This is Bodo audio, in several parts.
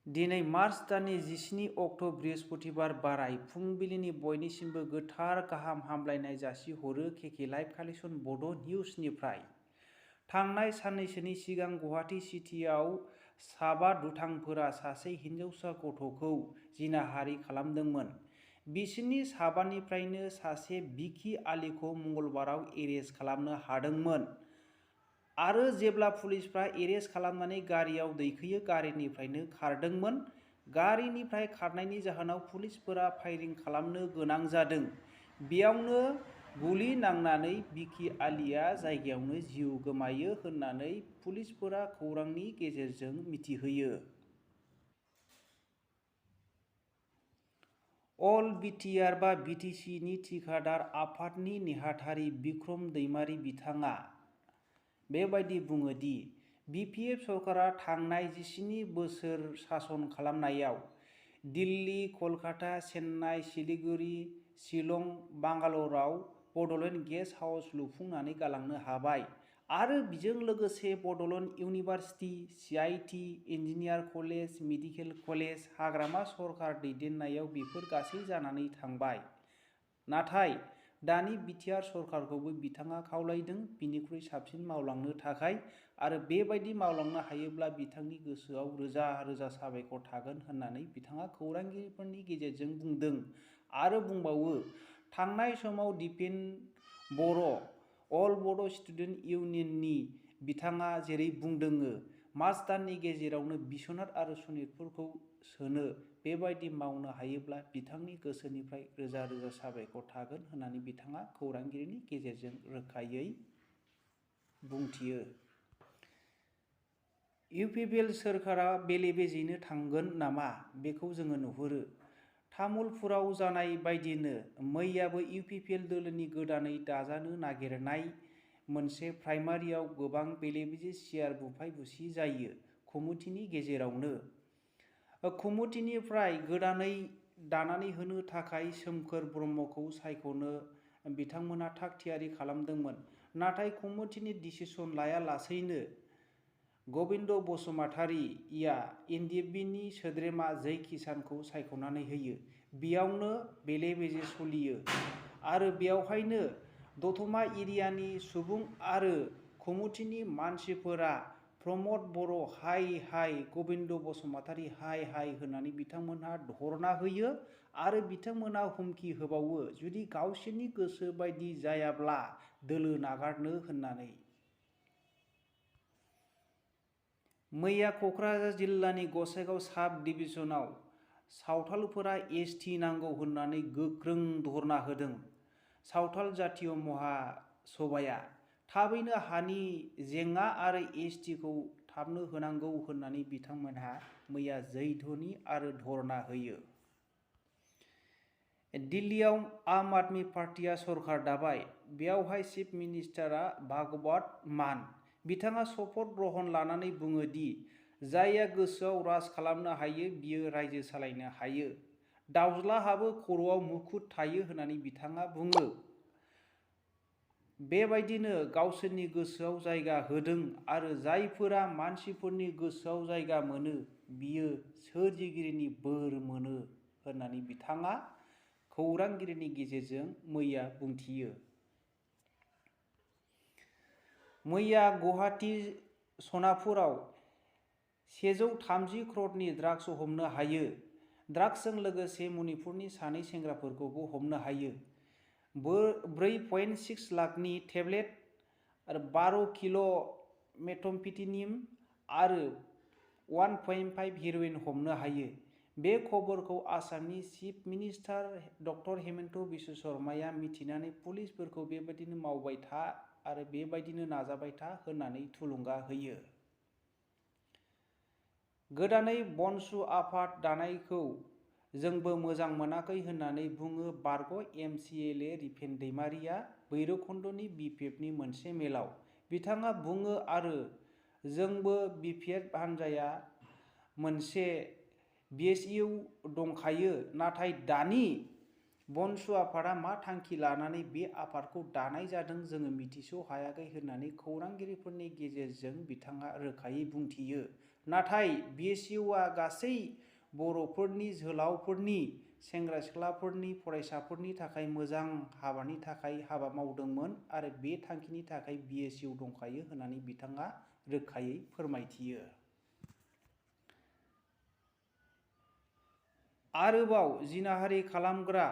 दिनै मार्च दाननि 17 अक्ट' बृहस्पतिबार बाराय फुंबिलिनि बयनिसिमबो गोथार गाहाम हामलायनाय जासिहरो केके लाइभ कालेक्सन बड' निउसनिफ्राय। थांनाय साननैसोनि सिगां गुवाहाटी सिटियाव साबा दुथांफोरा सासे हिनजावसा गथ'खौ जिनाहारि खालामदोंमोन। बिसोरनि साबानिफ्रायनो सासे बिकि आलीखौ मंगलबाराव एरेस्ट खालामनो हादोंमोन आरो जेब्ला पुलिसफ्रा एरेस्ट खालामनानै गारियाव दैखोयो गारिनिफ्रायनो खारदोंमोन। गारिनिफ्राय खारनायनि जाहोनाव पुलिसफोरा फायरिं खालामनो गोनां जादों। बेयावनो गुलि नांनानै बिकि आलीया जायगायावनो जिउ गोमायो होननानै पुलिसफोरा खौरांनि गेजेरजों मिथिहोयो। अल बिटिआर बा बिटिसिनि थिखादार आफादनि नेहाथारि बिक्रम दैमारी बिथाङा बेबायदि बुङो दि बिपिएफ सरकारा थांनाय 17 बोसोर सासन खालामनायाव दिल्ली, कलकाता, चेन्नाइ, सिलिगुरि, शिलं, बांगालराव बड'लेण्ड गेस्ट हाउस लुफुंनानै गालांनो हाबाय आरो बेजों लोगोसे Bodoland university, CIT, engineer college, medical college, Hagrama सरकार दैदेननायाव बेफोर गासै जानानै थांबाय। नाथाय दानि बिटिआर सरकारखौबो बिथाङा खावलायदों बिनिख्रुइ साबसिन मावलांनो थाखाय आरो बेबायदि मावलांनो हायोब्ला बिथांनि गोसोआव रोजा रोजा साबायखर थागोन होननानै बिथाङा खौरांगिरिफोरनि गेजेरजों बुंदों आरो बुंबावो थांनाय समाव डिफेन्ड बर' अल बड' स्टुडेन्ट इउनियननि बिथाङा जेरै बुंदोङो मार्च दाननि गेजेरावनो बिस्वनाथ आरो सनितपुरखौ सोनो बेबायदि मावनो हायोब्ला बिथांनि गोसोनिफ्राय रोजा रोजा साबायखर थागोन होननानै बिथाङा खौरांगिरिनि गेजेरजों रोखायै बुंथियो। UPPL सोरखारा बेले बेजेयैनो थांगोन नामा बेखौ जोङो नुहुरो। तामुलपुराव जानाय बायदिनो मैयाबो UPPL दोलोनि गोदानै दाजानो नागिरनाय मोनसे प्राइमारियाव गोबां बेले बेजे सियार बुफाय बुसि जायो कमिटिनि गेजेरावनो। कमिटिनिफ्राय गोदानै दानानै होनो थाखाय सोमखोर ब्रह्मखौ सायख'नो बिथांमोना थाग थियारि खालामदोंमोन। नाथाय कमिटिनि डिसिसन लायालासैनो गबिन्द बसुमतारीया NDFBनि सोद्रोमा जै किसानखौ सायख'नानै होयो। बेयावनो बेले बेजे सलियो आरो बेवहायनो दतमा एरियानि सुबुं आरो कमिटिनि मानसिफोरा प्रमद बर' हाय हाय गबिन्द बसुमतारी हाय हाय होननानै बिथांमोनहा धरना होयो आरो बिथांमोनहा हुमखि होबावो जुदि गावसोरनि गोसो बायदि जायाब्ला दोलो नागारनो होननानै। मैया क'क्राझार जिल्लानि गसाइगाव साब डिभिजनाव सावथालफोरा ST नांगौ होननानै गोख्रों धरना होदों। सावथाल जातीय महासभाया थाबैनो हानि जेंना आरो STखौ थाबनो होनांगौ होननानै बिथांमोनहा मैया जै ध्वनि आरो धरना होयो। दिल्लीयाव आम आदमी पार्टीआ सरकार दाबाय। बेयावहाय चिफ मिनिस्टारआ भगवत मान। बिथाङा शपथ ग्रहण लानानै बुङो दि जायहा गोसोआव राज खालामनो हायो बियो रायजो सालायनो हायो। दाउज्लाहाबो खर'आव मुकुट थायो होननानै बिथाङा बुङो। बेबायदिनो गावसोरनि गोसोआव जायगा होदों आरो जायफोरा मानसिफोरनि गोसोआव जायगा मोनो बियो सोरजिगिरिनि बोर मोनो होननानै बिथाङा खौरांगिरिनि गेजेरजों मैया बुंथियो। मैया गुवाहाटी सनापुराव 130 क्र'रनि ड्राग्स हमनो हायो। ड्राग्सजों लोगोसे मणिपुरनि सानै सेंग्राफोरखौबो हमनो हायो। 4.6 लाखनि टेब्लेट आरो 12 किल' मेथाम्फेटामिन आरो 1.5 हेर'इन हमनो हायो। बे खबरखौ आसामनि चिफ मिनिस्टार ड हेमन्त बिश्व शर्माया मिथिनानै पुलिसफोरखौ बेबायदिनो मावबाय था आरो बेबायदिनो नाजाबाय था होननानै थुलुंगा होयो। गोदानै बनसु आफाद दानायखौ जोंबो मोजां मोनाखै होननानै बुङो बारग' MCLA रिफेन दैमारीया भैरबकुन्दनि BPFनि मोनसे मेलाव। बिथाङा बुङो आरो जोंबो BPF हान्जाया मोनसे BSU दंखायो नाथाय दानि बनसु आफादा मा थांखि लानानै बे आफादखौ दानाय जादों जोङो मिथिस' हायाखै होननानै खौरांगिरिफोरनि गेजेरजों बिथाङा रोखायै बुंथियो। नाथाय BSUआ गासै बर'फोरनि जोहोलावफोरनि, सेंग्रा सिख्लाफोरनि, फरायसाफोरनि थाखाय मोजां हाबानि थाखाय हाबा मावदोंमोन आरो बे थांखिनि थाखाय BSU दंखायो होननानै बिथाङा रोखायै फोरमायथियो। आरोबाव जिनाहारि खालामग्रा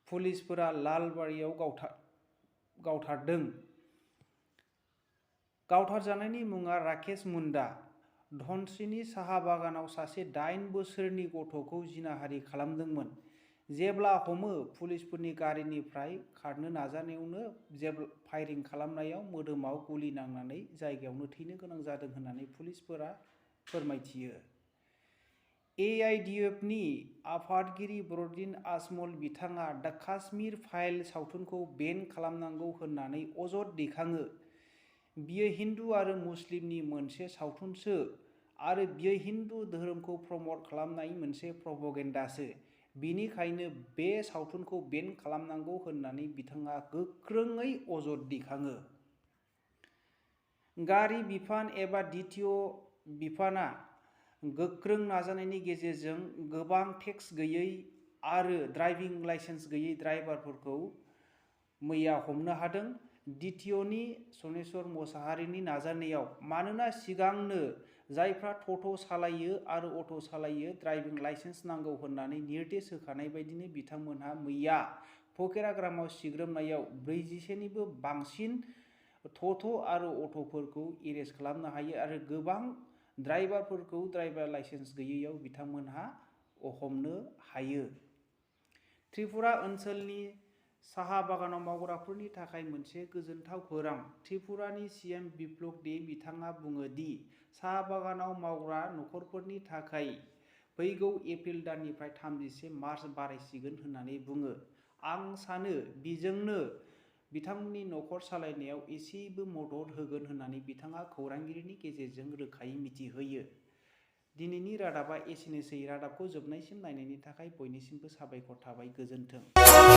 पुलिसफोरा लालबारियाव गावथारदों। गावथारजानायनि मुङा राकेश मुन्डा। धनस्रीनि साहा बागानाव सासे 8 बोसोरनि गथ'खौ जिनाहारि खालामदोंमोन। जेब्ला हमो पुलिसफोरनि गारिनिफ्राय खारनो नाजानायावनो फायरिं खालामनायाव मोदोमाव गुलि नांनानै जायगायावनो थैनो गोनां जादों होननानै पुलिसफोरा फोरमायथियो। AIDFनि आफादगिरि बरदिन आजमल बिथाङा दा काश्मीर फाइल सावथुनखौ बेन खालामनांगौ होननानै अजद दैखाङो। बियो हिन्दु आरो मुस्लिमनि मोनसे सावथुनसो आरो बियो हिन्दु धोरोमखौ प्रमट खालामनाय मोनसे प्रपगेन्डासो। बेनिखायनो बे सावथुनखौ बेन खालामनांगौ होननानै बिथाङा गोख्रोङै अजद दैखाङो। गारि बिफान एबा DTO बिफाना गोख्रों नाजानायनि गेजेरजों गोबां टेक्स गैयै आरो ड्राइभिं लाइसेन्स गैयै ड्राइभारफोरखौ मैया हमनो हादों। DTOनि सनेस्वर मोसाहारिनि नाजानायाव, मानोना सिगांनो जायफ्रा ट'ट' सालायो आरो अट' सालायो ड्राइभिं लाइसेन्स नांगौ होननानै निर्देश होखानाय बायदिनो बिथांमोनहा मैया पकेराग्रामाव सिग्रोमनायाव 40निबो बांसिन ट'ट' आरो अट'फोरखौ एरेस्ट खालामनो हायो आरो गोबां ड्राइभारफोरखौ ड्राइभार लाइसेन्स गैयैयाव बिथांमोनहा हमनो हायो। त्रिपुरा ओनसोलनि साहा बागानाव मावग्राफोरनि थाखाय मोनसे गोजोनथाव खौरां। त्रिपुरानि CM बिप्लब दे बिथाङा बुङो दि साहा बागानाव मावग्रा नखरफोरनि थाखाय फैगौ एप्रिल दाननिफ्राय 31 मार्च बारायसिगोन होननानै बुङो। आं सानो बिजोंनो बिथांमोननि नखर सालायनायाव एसेबो मदद होगोन होननानै बिथाङा खौरांगिरिनि गेजेरजों रोखायै मिथिहोयो। दिनैनि रादाबा एसेनोसै। रादाबखौ जोबनायसिम नायनायनि थाखाय बयनिसिमबो साबायखर थाबाय। गोजोन्थों।